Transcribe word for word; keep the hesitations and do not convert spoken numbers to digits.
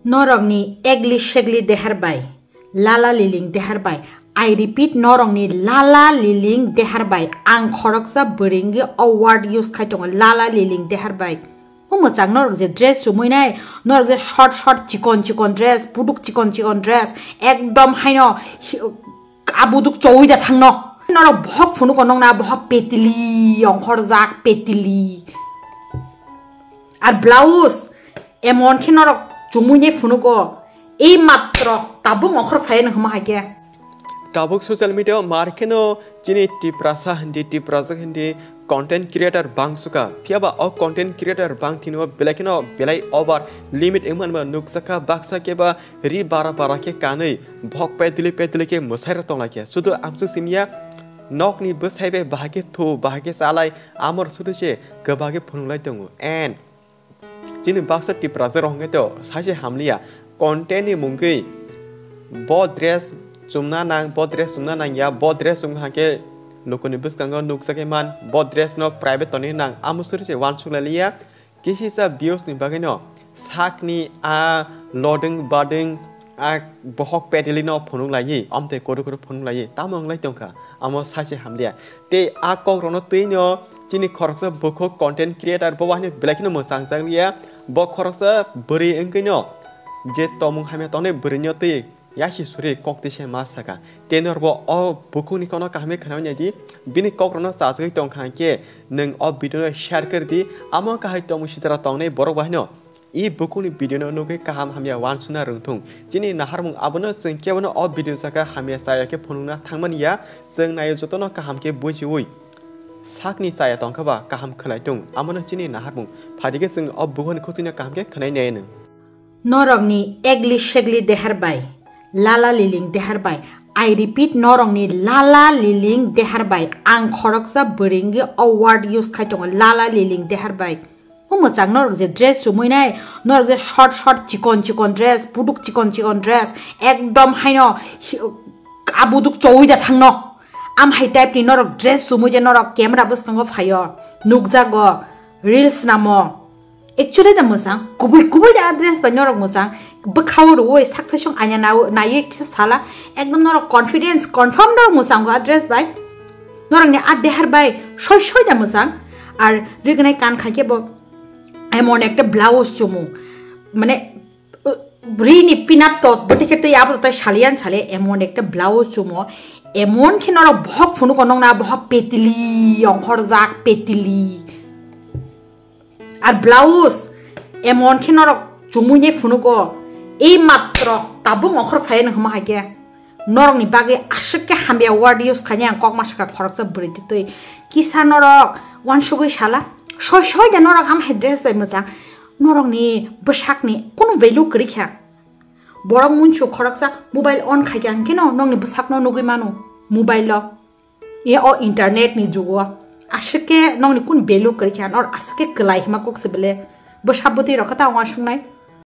Norokni egli segli dehar bai, lala liling dehar bai. I repeat, norokni lala liling dehar bai. Ang khoroksa bwrwi wngwi o word use khai tongo, lala liling dehar bai. O mwchang norok je dress chumui nai, norok je short short chikon chikon dress, buduk chikon chikon dress, ekdom haino hi-, abuduk chowi da thangno. Norok bohok phunugo nongna bohok petili, ongkhorjak petili. Ar blouse, emon khe norok chumui nai phunugo, ei matro tabuk ongkhor phai nang hwnma hai khe. Tabuk social media o mar kheno chini Tiprasa hindi, Tiprasa hindi content creator bang suka. Phiya ba o content creator bang thini o belai kheno belai over limit wngman ba nukjakha, baksa khe ba ri bara bara khe kanwi bohok pedili pedili khe mwsai rok tong lai khe. Sudu amsuk simiya nokni bwsai bai bahai khe thu, bahai khe chalai, amor sudu se kwbang khe phunuk lai tongo. And chini baksa Tiprasa rok hwnkhe to saise hamliya, content ni mungwi bo dress chumna nang, bo dress chumna nang ya, bo dress chum hwnkhe lukuni bwskango nukjagwi man, bo dress no private toni nang, amo suri se uansuk lai liya. Kisisa views ni bagwi no sakni a lodwng badwng a bohok pedili no phunuk laiwi, amtwi kuru kuru phunuk laiwi, tamo wng lai tongkha, amo saise hamliya. Tei a kok rokno twi no chini khoroksa bukhuk content creator bo wahini belai kheno mwchang jak liya, bo khoroksa bwrwi wngwi no je tongmung hamya tongnai bwrwi no twi yasi suri kok twi se ma saka. Tei norbo o bukhukni kokno kaham khe khwnai nai di, bini kok rokno chajagwi tongkha hwnkhe nwng o video no share khe rw di, amo kahai tongmung sitara tongnai borok bai no i bukhukni video no nugwi kaham hamya uansukna rwngthung. Chini naharmung abono chwng kebono o video saka hamya chaya khe phunukna thangmani ya, chwng naio jotono kaham khe bujiwi sakni chaya tongkha ba kaham khwlai tung, abono chini naharmung. Phaidi khe chwng o bukhukni khutino kaham khe khwnai nai nwng. Norokni egli segli dehar bai, lala liling dehar bai. I repeat, norokni lala liling dehar bai. Ang khoroksa bwrwi wngwi o word use khai tongo, lala liling dehar bai. O mwchang norok je dress chumui nai, norok je short short chikon chikon dress, buduk chikon chikon dress, ekdom haino hi-, abuduk chowi da thangno. Am hai type ni norok dress chumui je norok camera bwskango phaio, nukjago, reels namo. Actually da mwchang, kubui kubui da dress bai norok mwchang, bwkhao rwui success song anya nao-, naiwi kisa sala, ekdom norok confidence, confirm norok mwchango a dress bai. Norokni a dehar bai soi soi da mwchang, ar rignai kan khai khe bo emon ekta blouse chumu, mane, uh, rini pinap to, bwtwi khe tei abo tai saliyan sale, emon ekta blouse chumo, emon khe norok bohok phunugo nongna bohok petili, ongkhorjak petili. Ar blouse, emon khe norok chumui nai phunugo, ei matro tabuk ongkhor phai nang hwnma hai khe. Norokni bagwi aswk khe hamya word use khainai ang kok ma sakha khoroksa bwrwi twi twi. Kisa norok uansugwi sala, soi soi da norok am hai dress bai mwchang. Norokni bwsakni kunu value kwrwi kha. Borok munsu khoroksa mobile on khai kha hwnkhe no nokni bwsakno nugwi mano mobile o. E o internet ni jugo aswk khe nokni kun value kwrwi kha, nor aswk khe kwlai hima kok se bele. Bwsa bwtwi rok khe ta uansuknai.